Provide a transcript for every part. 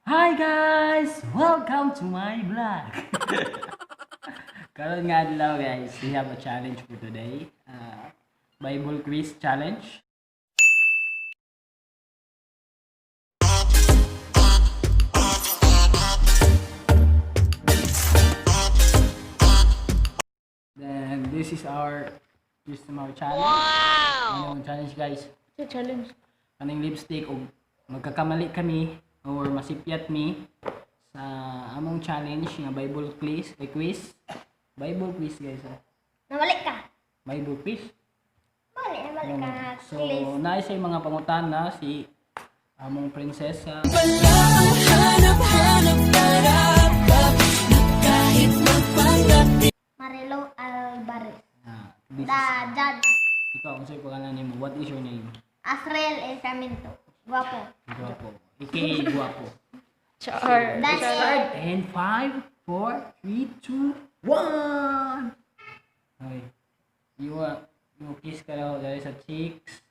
Hi guys! Welcome to my vlog! Karon nga adlaw, guys, we have a challenge for today. Bible quiz challenge. Then this is our challenge. Wow! Ano ang challenge, guys? Sa challenge. Kaning lipstick og magkakamali kami or masipyat mi sa among challenge nga Bible quiz, eh, quiz. Bible quiz, guys, ah. Namalik ka. Bible quiz. Mali, namalik ka. So, Please. naay sa mga pangutana si among prinsesa. Marilo Alvarez. Ah, this The is, judge. Ikaw, unsay pangalan nimo? What is your name? Asriel Esamento. Guwapo. Guwapo. AKA guwapo. Char. Daniel. Start in 5, 4, 3, 2, 1! Okay. You kiss ka daw dahil sa cheeks,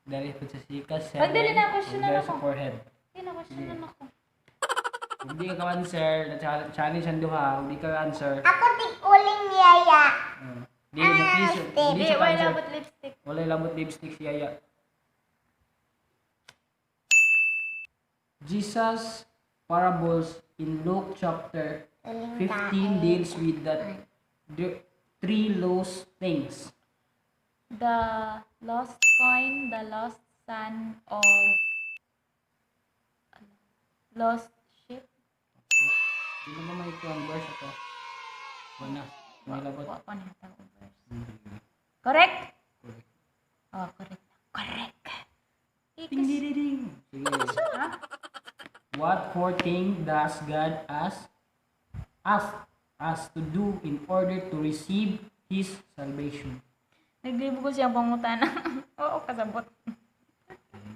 dahil po sa sikas, seven, Ay, dali na, question na dahil sa ako. forehead. Hindi na question na ako. Kung di ka ka-answer, na challenge ang duha, kung di ka answer, Ako tig-uling yaya. Di mo kiss, hindi Hindi, siya wala ka-answer. labot lipstick. Walay lamot lipstick si Yaya. Jesus parables in Luke chapter Uling 15 deals with the three lost things. The lost coin, the lost son, of lost sheep. Di ba may ito ang verse ito? Wala. May labot. Wa pa na yata ang verse. Correct? Correct. Oh, correct. Correct. Ding, ding, ding, ding. Sige. What four thing does God ask us to do in order to receive His salvation? Naglibo ko siyang pangutana. Oo, kasabot.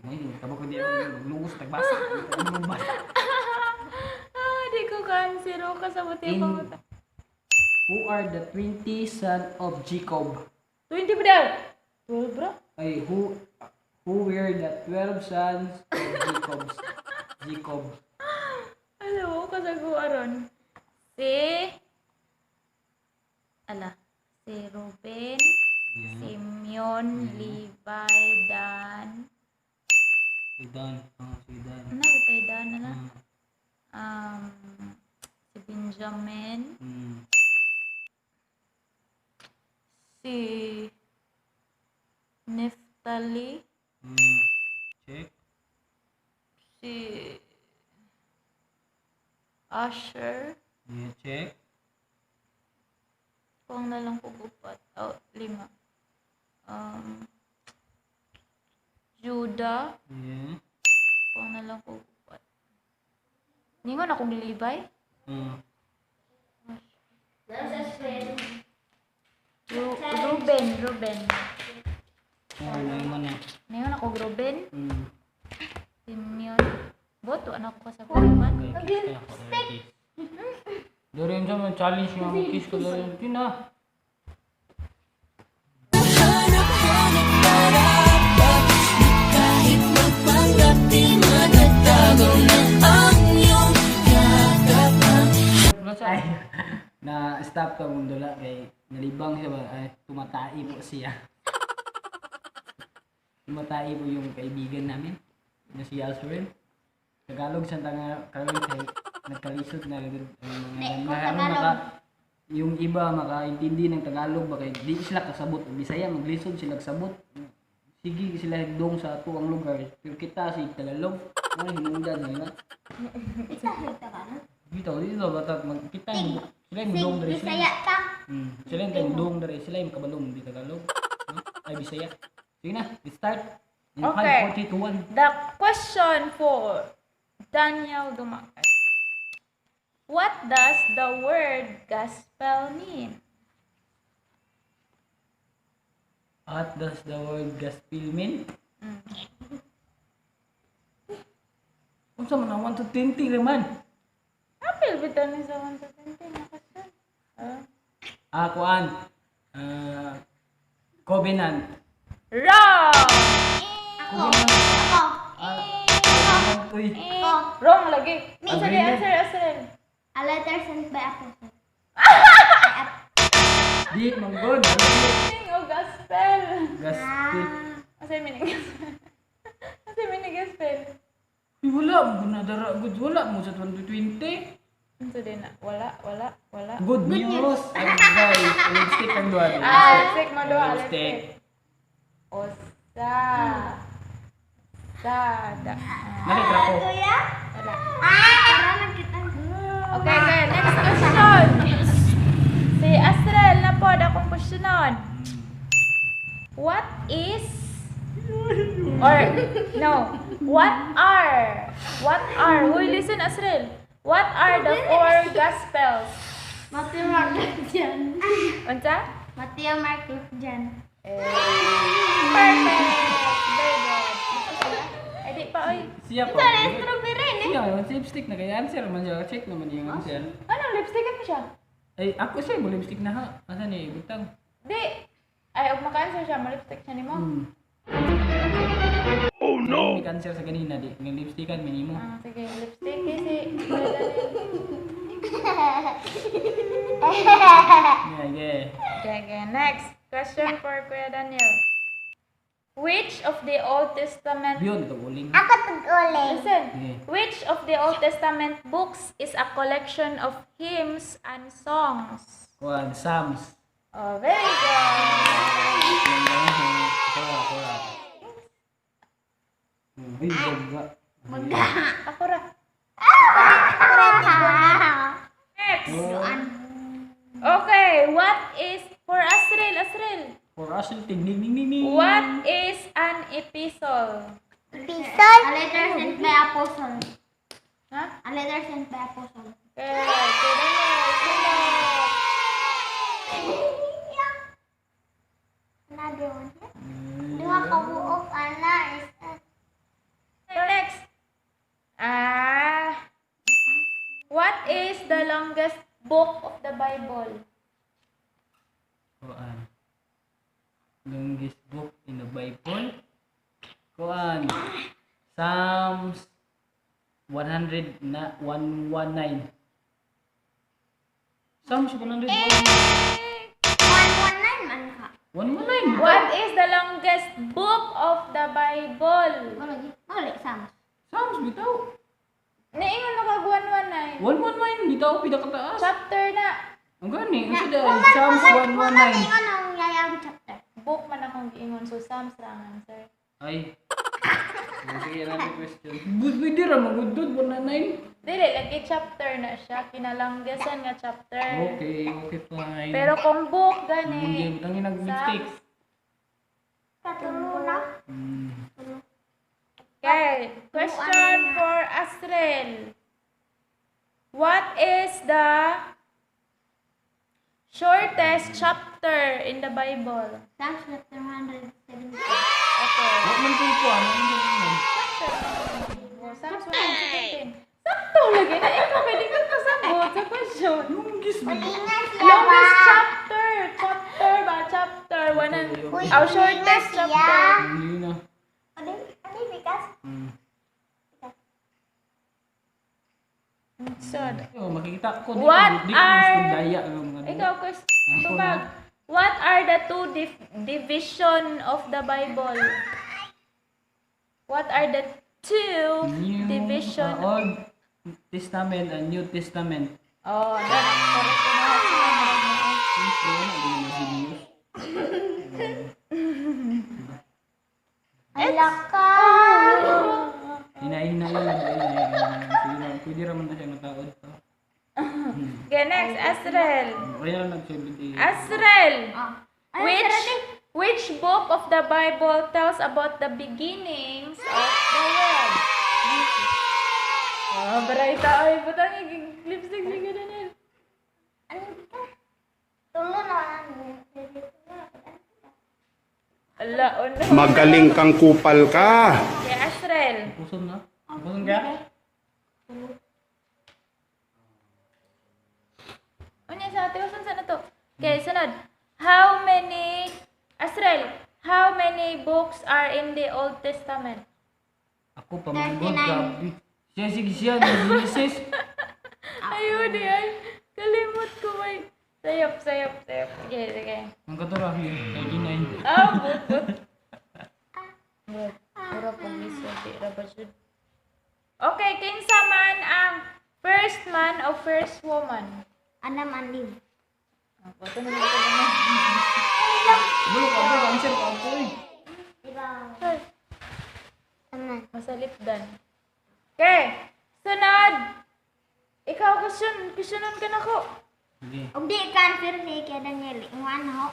Ngayon, kabako ko di ako maglugos, tagbasa. Ano basa? Ah, di ko cancer. Oo, kasabot yung pangutana. Who are the 20 son of Jacob? 20 ba daw? 12 bro? Ay, who were the 12 sons of Jacob? Jacob. Alam mo, kasaguaron. Si... Ala. Si Ruben, Simeon, Levi, Dan. Si Dan. Oh, si Dan. Ano ba tayo Dan? Ala? Si Benjamin. Si Neftali. Check. Si Asher. Yeah, check. Kuang na lang ko upat. Oh, lima. Judah. Yeah. Kuang na lang ko upat. Ningon akong Levi. Ruben, Ruben. Oh, may man na. Ningon ako Ruben. Simeon. Boto, anak ko sa kuwan. Okay, kiss ka. Kiss. Dore yun sa mga challenge nga mo kiss ko dore. Yun na. Ay, na stop ka mong dula kay nalibang siya ba ay tumatai po siya. Tumatai po yung kaibigan namin na si Alswell. Tagalog sa tanga karon kay nagkalisod na rin ang mga Di, kung karon Tagalog. maka yung iba makaintindi ng Tagalog ba kay di sila kasabot og Bisaya, maglisod sila kasabot. Sige sila higdong sa ato ang lugar pero kita si Tagalog ano hinungdan nila. Dito dito bata mag kita yung sila yung dong diri sila. Bisaya ta. Sila yung dong diri sila yung kabalong di Tagalog. No? Ay, Bisaya. Sige na, let's start. In Okay. 5, 4, 3, 2, 1. The question for Daniel Dumagat. What does the word gospel mean? What does the word gospel mean? Unsa man ang 1 to 20 lang man? Apil bitaw ni sa 1 to 20 na question. Ah. Ah, kuan. Ah, covenant. Wrong! Ako. Ako. Ah, covenant Uy. Eh, wrong lagi. Me. Unsa di answer, Asrel? A letter sent by apostle. Di, manggod. Meaning of gospel. Gospel. Asa yung meaning gospel? Asa yung meaning gospel? Uy, wala mo nadara. Good, wala mo sa 2020. Unsa din na? Wala, wala, wala. Good news. Ay, guys. Lipstick ang duha. Ah, lipstick mo duha, Lipstick. Osa. Sa. Da. Nakita ko. Kuya? Wala. Ah! Tara na kita. Okay. Next question. Si Asrel na po, akong questionon. What is or no, what are, Huy, listen, Asrel. What are the four gospels? Matthew, Mark, Luke, John. Unsa? Matthew, Mark, Luke, John. Eh, perfect. Very good. Ay, di pa, oy. Siya pa. Ito na strawberry ni. Siya, yung lipstick na kaya answer man siya. Check naman yung answer. Anong lipstick mo siya? Ay, ako siya, mo lipstick na ha. Asa ni, butang. Di. Ay, og maka-answer siya, mo-lipstick siya nimo. Oh no! May cancer sa ganina di. Ng lipstickan minimo. Ah, sige, lipstick kasi. Yeah. Okay. Next question for Kuya Daniel. Which of the Old Testament Beyond the uling. Ako tag-uling. Listen. Okay. Which of the Old Testament books is a collection of hymns and songs? Kuan, Psalms. Oh, very good. Kuha, kuha. Uy, bagga. Ako ra. Next. Okay, what is for Asrel, Asrel? For us, ting ning ning ning ning. What is an epistle? Pistol. A letter sent by apostle. Ha? A letter sent by apostle. Okay, okay, Daniel, sunod. Another one. Duha ka buok ana is Next. Ah. What is the longest book of the Bible? Kuan. Longest book in the Bible. Kuan. Psalms 100 na 119. Psalms 100. 119 man ka. 119. What is the longest book of the Bible? Mo lagi. Mo lagi Psalms. Psalms bitaw. Niingon na kag 119. 119 bitaw pila kataas. Chapter na. Ang gani, ang sada Psalms Human 119. ingon ang yayang chapter. Book man akong giingon, so Psalms ra ang answer. Ay. Sige, another question. Good, pwede ra magudod 119. Dili lagi chapter na siya, kinalonggesan nga chapter. Okay, fine. Pero kung book Hindi, gani, ang nag-lipstick. Katulo na. Okay, question for Asrel. What is the shortest chapter in the Bible? Psalms chapter 170. Okay. What man ko ito, ano yung ganyan? Oh, Psalms 117. Sakto lagi na ikaw kay di ka kasabot sa question. Longest ba? Ulingan siya Longest ba? chapter, chapter ba? Chapter one and Uy, our shortest ulingan siya. chapter. Hindi na. Ano ano bikas? So, Oh, makikita ko. Di What ko, di ko gusto daya ang mga ikaw, question. Tubag. What are the two division of the Bible? What are the two New, division? Old Testament and New Testament. Oh, that correct na. Simple na, di na genius. Ala ka. Hinay-hinay lang. Hinay-hinay. Sige lang, pwede raman na siya mataod pa. Okay, next, Asrel. Kaya lang nag-70. Asrel, Ah. Ay, which book of the Bible tells about the beginnings of the world? Oh, barayta oy, butang lipstick sige Daniel. Ano bikas? Tulo na. Ala, oh no. Magaling kang kupal ka. Okay, Asrel. Puson na. Puson ka? Unya sa ate, usan sa na to? Okay, sunod. How many, Asrel, how many books are in the Old Testament? Ako Ako pamanggon, 39. grabe. Siya, sige siya, Genesis. Ayun di ay. Kalimot ko may. Sayop, sayop, sayop. Sige, sige. Ang katura, 39. Ah, but, but. Mura pong lisod, di ra ba jud? Okay, kinsa man ang first man o first woman? Adam and Eve. Ako, ito naman ito naman. Bulok ka, bulok. Answer ko ako eh. Diba? Tama. Masalipdan. Okay, sunod. Ikaw, question. Questionon ka na ko. Sige. Ug di ka answer ni kay Daniel. Ingon ho.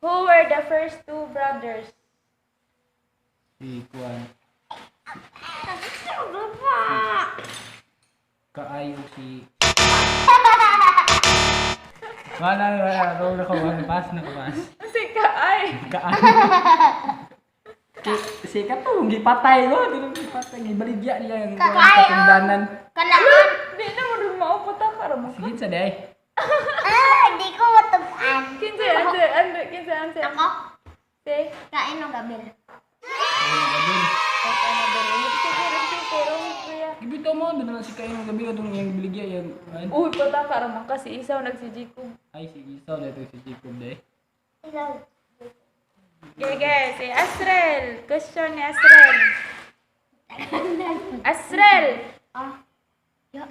Who were the first two brothers? Si Kuan. Pa. Kaayo si... Wala, wala. Wrong na ko. Wala. Pass na ko, pass. Si Kaay. Kaayo. Si katong gipatay ko. Di na gipatay. Gibaligya niya yung Kaayo. katundanan. Kanaan. Di na mo rin mauputa ka ra mo. Sige sa day. Ah, di ko matugan. Kinsa answer, answer, kinsa answer. Ako, Si kain og gabil. Gibitaw mo, doon na lang si Kain ng gabi itong iyang gibaligya. Yung, Uy, pata ka ra man kasi isaw nagsi Jacob. ay, si Esau na ito si Jacob day. Ikaw. Okay, si Asrel. Question ni Asrel. Asrel, Ah. Yo.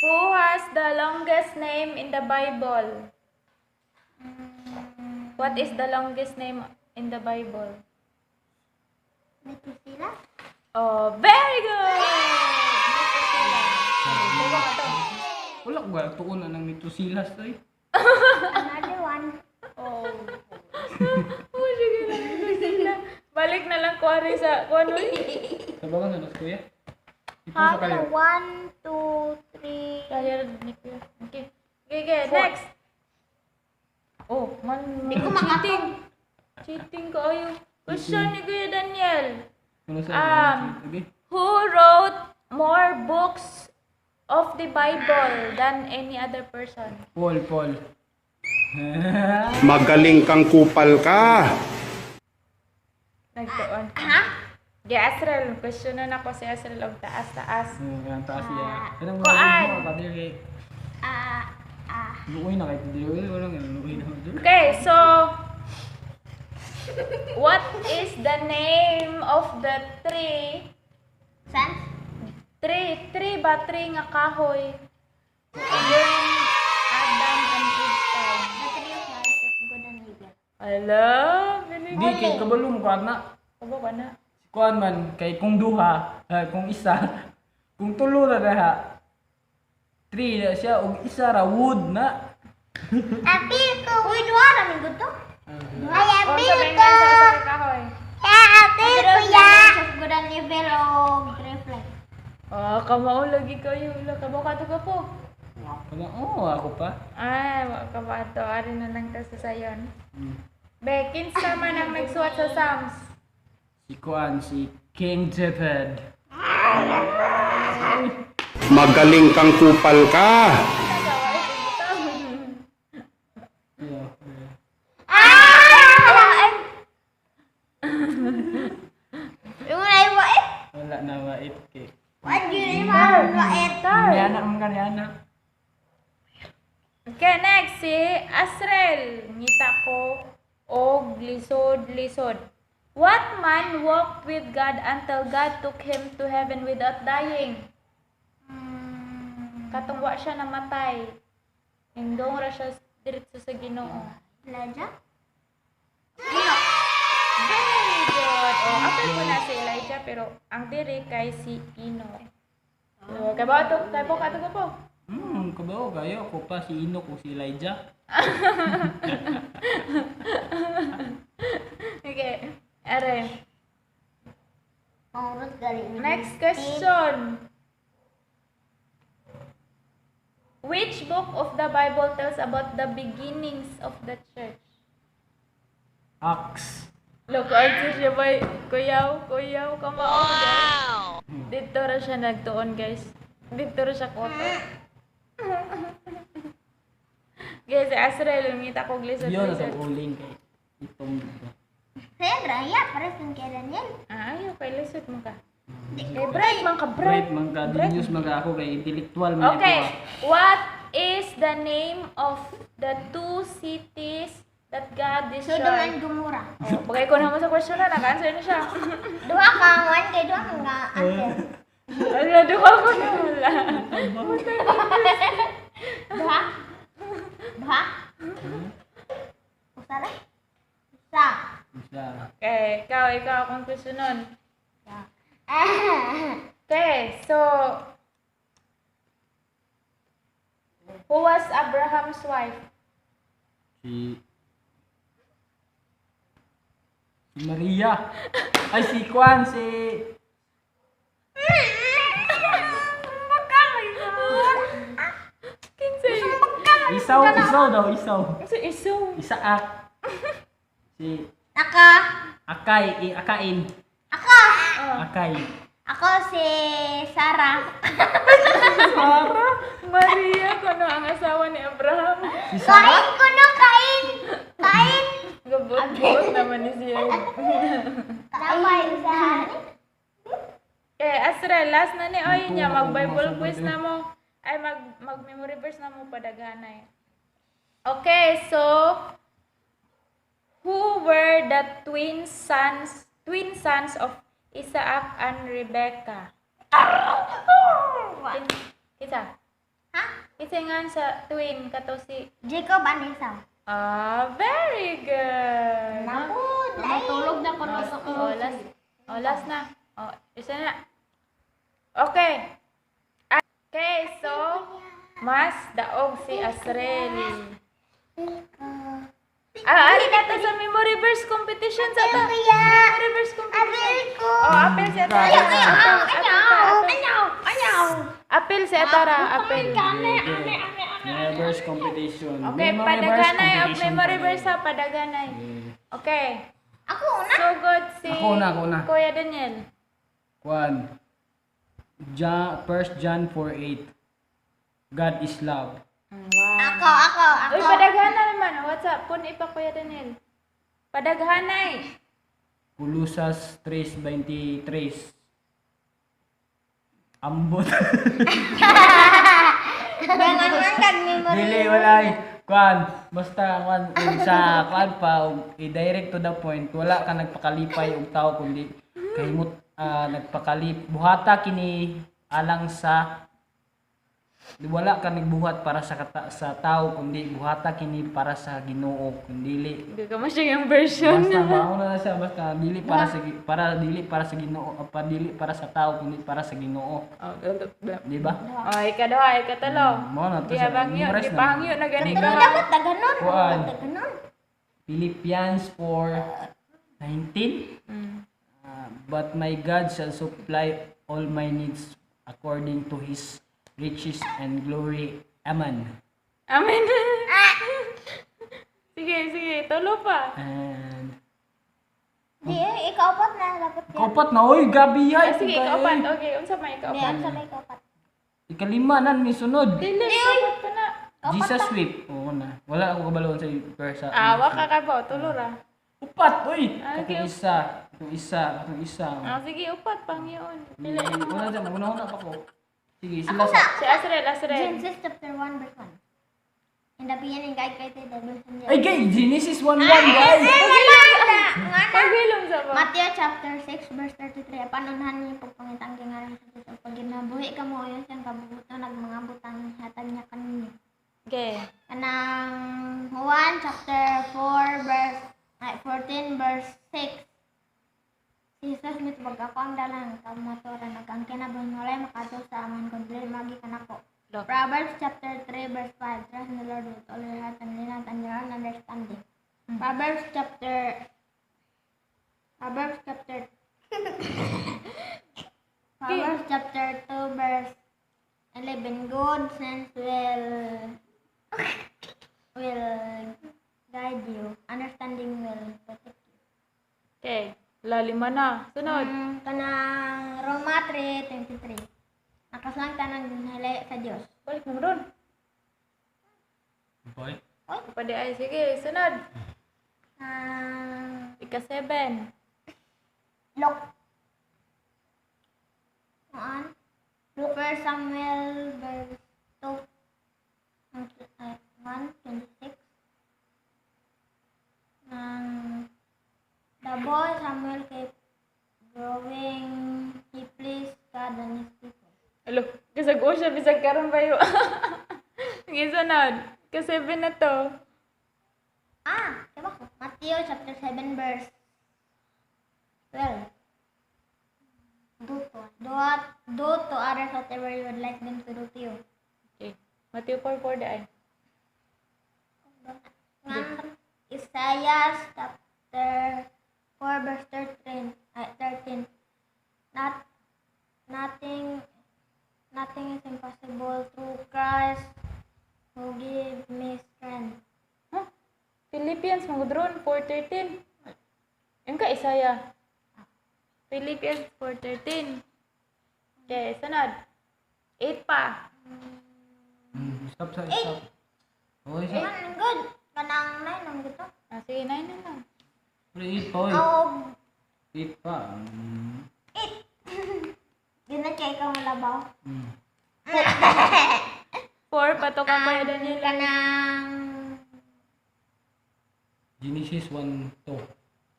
who has the longest name in the Bible? What is the longest name in the Bible? Methuselah? Oh, very good! Methuselah. Wala ko ba tuon na ng Mitusilas to eh. Another one. Oh. Oh, sige na, Methuselah. Balik na lang ko ari sa kuno. Sa bagan sa nas kuya. Ipuso kayo. One, two, three. Kaya rin ni Kuya. Okay. Okay, okay, next. Oh, man, Di ko makatong. cheating. Cheating ko ayo. Question ni Kuya Daniel. Ano sa Okay. Who wrote more books of the Bible than any other person? Paul, Paul. Magaling kang kupal ka. Nagtuon. Ha? Di Asrel, question na ako si Asrel og taas-taas. Ang taas niya. Kanang Kuan. mga kadiri kay Ah, ah. luoy na kay dili wala nga luoy na. Okay, so what is the name of the tree? San? Tree, tree ba? Tree nga kahoy. During Adam and Eve's time. The tree of life of good and evil. Ala, very Di kay kabalo mo kuan na. Kabo ka na. Si kuan man kay kung duha, kung isa, kung tulo ra diha. Three na siya og isa ra wood na. Apil ko. Uy, duha ra min gud to. Ay, Oh, apil sabi ko. nga sa usa ka kahoy. Ya, apil ko ya. Of good and evil o tree of life. Ah, kamao lagi kayo. Wala ka ba ka po? Kaya oh, ako pa. Ay, wa ka ba to? Ari na lang ta sa sayon. Be, kinsa man ang nagsuwat sa Psalms? Si kuan si King David. Magaling kang kupal ka. Yeah. Ah! Yung ay wait. Wala na mait kay. What you remember wait? Niana man ka niana. Okay, next si Asrel. Ngita ko og lisod-lisod. What man walked with God until God took him to heaven without dying? Katong wa siya namatay. Hingdong ra siya diretso sa Ginoo. Elijah? Very good. Oh, apil ko na si Elijah pero ang diri kay si Enoch. So, kay ba to? Kay po kato ko po. Kabaw kayo ako pa si Enoch o si Elijah. Okay. Are. Pangurot galing. Next question. Which book of the Bible tells about the beginnings of the church? Acts. Loko, answer siya ba? Kuyaw, kuyaw, kamao. Wow! Dito ra siya nagtuon, guys. Dito ra siya koto. Guys, si Azrael, ngita ko glisod. Yun na sa lisod. uling kay itong dito. Sandra, ya, pares man kay Daniel. Ah, ayaw kay lisod mo ka. Di Kay bright man ka, Bright bright. man ka, genius man ka ako kay intellectual man Okay. ako. Ah. What is the name of the two cities that God Sodom and destroyed? Gomorrah. Oh, bagay ko naman sa question na, naka-answer na siya. Duha ka, one kay duha ka nga answer. Wala, duha ko na wala. Duha? Duha? Usa ra? Usa. Isa. Okay, ikaw akong question nun. Ah. Okay, so, who was Abraham's wife? Si Maria. Ay, si Kwan, si... Kinsay? Isaw, Isaw daw, Isaw. Si Isaw. Isaak. Si Ako. Akay, Akain. Ako. Akay. Ako si Sarah. Sarah. Maria, kuno ang asawa ni Abraham. Si Sarah. Kain ko no, kain. Kain. Gabot-gabot naman ni siya. Tapay usa. Eh, Asra, last na ni oy niya mag Bible quiz na mo. Ay mag memory verse na mo padaghanay. Okay, so who were the twin sons of Isaac and Rebecca? Kinsa? Ha? Kinsa nga sa twin kato si Jacob and Esau. Ah, very good. Napud, lain. Matulog na ko sa Oh, last. Oh, last na. Oh, isa na. Okay. Okay, so mas daog si Asrel. Ah, ari na to sa memory verse competition sa ta. Kuya. Memory verse competition. Apil ko. Oh, apil si Atara. Ayaw, ayaw, Apil, apil ka, apil. Ayaw, ayaw. Apil si Atara, apil. Memory verse competition. Okay, Memory verse padaghanay og competition memory pala. verse ha, padaghanay. Okay. Ako una. Sugod si Ako una, ako una. Kuya Daniel. Kwan. First John 4:8. God is love. Wow. Ako, ako, ako. Uy, padaghana naman. What's up? Pun pa, Kuya Daniel. Padaghanay. Colosas 3:23. Ambot. Gangan man kag memory. Dili wala ay. Kwan, basta kwan ug sa kwan pa ug i-direct to the point, wala ka nagpakalipay og tao kundi kahimot nagpakalip buhata kini alang sa wala ka nagbuhat para sa sa tao kundi buhata kini para sa Ginoo kundi Hindi ka mo siya yung version. basta mauna na siya, basta dili para sa Ginoo, pa dili para sa tao kundi para sa Ginoo, Oh, blah, blah. di ba? Oh, ikaduha, ikatalo. Mao na to Di siya. abangyo, Memorize di na. pahangyo na gani Pero ka. dapat taganon. Kuan. Dapat taganon. Philippians 4:19. But my God shall supply all my needs according to His riches and glory. Amen. Amen. Sige, sige, tulo pa. And Di, eh, ikaupat na dapat yan. kaupat na oy, gabi Ah, hay. sige, ikaupat. Okay, unsa may Di, ikaupat? ang sa may ikaupat. Ikalima nan mi sunod. Dili, ikaupat pa na. Jesus weep. Oo na. Wala ako kabaloon sa verse. Ah, wa ka kabaw, tulo ra. Upat oy. Ah, okay. Katong isa, katong isa, katong isa. Ah, sige, upat pangyoon. Pila Wala dyan, una-una pa ko. Sige, sila sa Si Asrel, Asrel. Genesis chapter 1 verse 1. In the beginning, God created the heavens and the Ay, earth. gay! Genesis 1:1, guys! Paghilom sa ba? Matthew chapter 6 verse 33. Apan unahan niyo pagpangitang gingaran sa Diyos ug pagkinabuhi kamo uyon siyang kabubuton ug mga butang hatag niya kaninyo. Okay. Kanang Juan chapter 4 verse ay, 14 verse 6. Si Jesus mitubag, "Ako ang dalan, kamatuoran ug ang kinabuhi, walay makaadto sa Amahan kun dili maagi kanako." Lo. Proverbs chapter 3 verse 5. Trust in the Lord with all your heart and lean not on your own understanding. Proverbs chapter 2 verse 11. Good sense will guide you. Understanding will protect you. Okay. Lalima na. Sunod. Kanang Roma 3:23. Nakaslang tanan ginhalay sa Dios. Balik mo doon. Boy. Pwede ay sige, sunod. Ika-7. Luke. Kuan? Luke 1 Samuel verse 2. 1, 26. The boy Samuel kept growing. He pleased God and his people. Alo, kasag-o siya, bisag karon ba yun? Gisunod. Ika-7 na to. Ah, diba ko? Matthew chapter 7 verse 12. Do to others whatever you would like them to do to you. Okay. Matthew 4:4 daan. Ngan Isaiah chapter 4 verse 13. Ay, 13. Not nothing nothing is impossible through Christ who give me strength. Huh? Philippians magudron 4:13. Yung ka Isaiah. Philippians 4:13. Okay, sunod. 8 pa. Stop sa stop. Okay, stop. Man, good. Kanang 9 ang gusto. Ah, sige, 9 na lang. Pero 8 pa, oy. Oh, 8 pa. 8. Ganun kay ikaw malabaw. 4 pa to ka, Kuya Daniel. Kanang Genesis 1:2.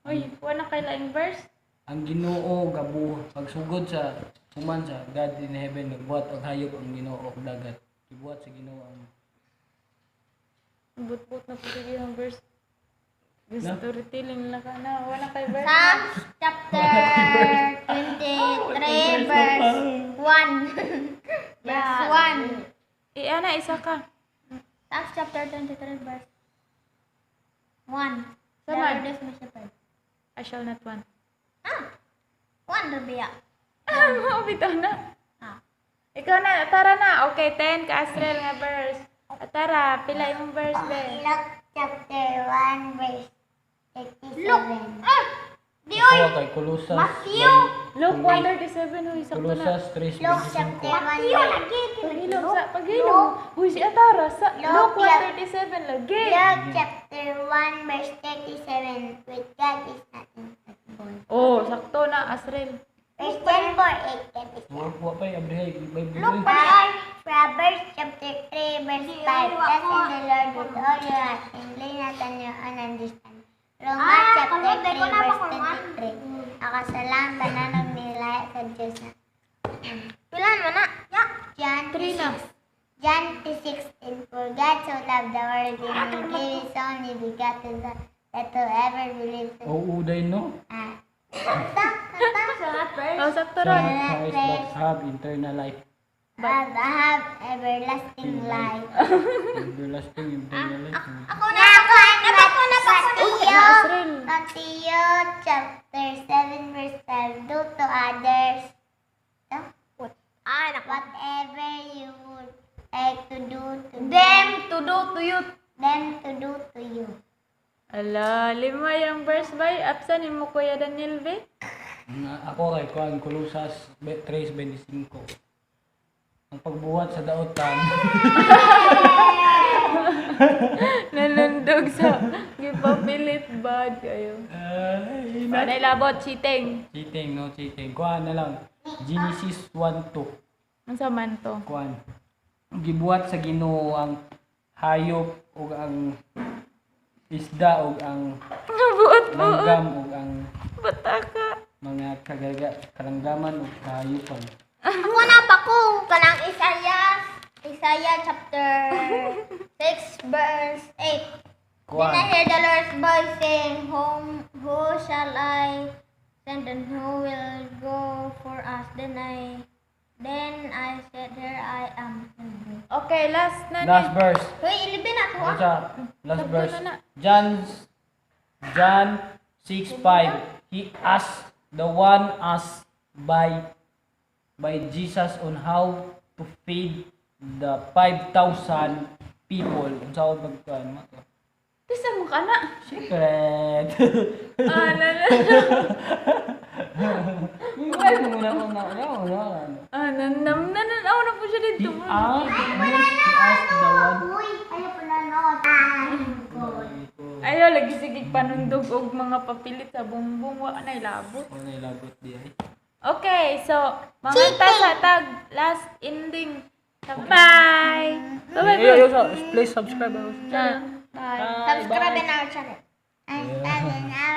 Uy, wala kay laing verse. Ang Ginoo gabu pagsugod sa human sa God in heaven, nagbuhat og hayop ang Ginoo og dagat. Gibuhat sa Ginoo ang But-but na po sige yung verse. Na? Storytelling lang ka na. Wala kay verse. Psalms chapter 23 verse 1. Verse 1. Eh, ana, isa ka. Psalms chapter 23 verse 1. The Sama. Lord is my shepherd. I shall not want. Ah! 1 Rabia. Ah, bitaw na. Ah. Ikaw na, tara na. Okay, 10 ka Asrel nga verse. Tara, pila imong verse be. Luke chapter 1 verse 37. Look! Ah! Di oy! Ako kay Colosas. Matthew! Luke 1:37, huy, sakto na. Colosas Luke 3:25. chapter 1 Matthew lagi! Paghilom sa, paghilom. Huy, si Atara sa Luke 1:37 lagi. Luke chapter 1 verse 37. With God is nothing impossible. Oh, sakto na, Asrel. Verse 10 4 8 can be Wa wa pa abrihay Bible. Look Oy. pa ay! Proverbs chapter 3 verse 5. Trust in the Lord with all your heart and lean not on your own understanding. Romans Ah, chapter kalod, 3 ko na verse pa kuman. 23. Akasalang tanan og nilaya sa Diyos na. Pilan man na? Ya! John 3 na. John 3:16. For God so loved the world that he gave his only begotten Son, that whoever believes in Oo, day no. Ah. Sakto, sakto. Oh, sakto Shall ron. not perish but have eternal life. Have everlasting life. Everlasting eternal life. Ako na! Ako na! Ako na! Ako na! Matthew, Asrel. Matthew chapter 7 verse 12. Do to others Ah, naku. whatever you would like to do to Them to do to you. them to do to you. Ala, lima yung verse bay. Apsa ni mo Kuya Daniel be? Ako kay kuan Colosas 3:25. Ang pagbuhat sa daotan. Nanundog sa gipapilit bad kayo. Ay, Panay labot, cheating. Cheating, no cheating. Kuan na lang. Genesis 1:2. Unsa man to? Kuan. Gibuhat sa Ginoo ang hayop ug ang isda ug ang Buot buot. langgam ug ang Bataka. mga kagaga kalanggaman ug kahayupan. Ako na pa ko. Kanang Isaiah chapter 6 verse 8. Then I Kuan. hear the Lord's voice saying, Who shall I send and who will go for us? Then I said, Here I am. Send me. Okay, last na ni. Last verse. Hoy, 11 na to ah. Ano sa last Sakto verse? na na. John 6:5. He asked the one asked by Jesus on how to feed the 5,000 people. Unsa ako pagkuan mo to? Tisa mo ka na. Secret. Ah, na na. Wala na na na na. Ah, na na na na na po siya He dito. asked, he asked the one. Uy, ayaw pala no. Ah, good. Ayaw lagi sige panundog og mga papilit sa bumbong, wa na ilabot. Wala na ilabot di ay. Okay, so manganta sa tag last ending. Bye. Bye Ay, bye. Please subscribe. Ah. Subscribe in our channel. And seven.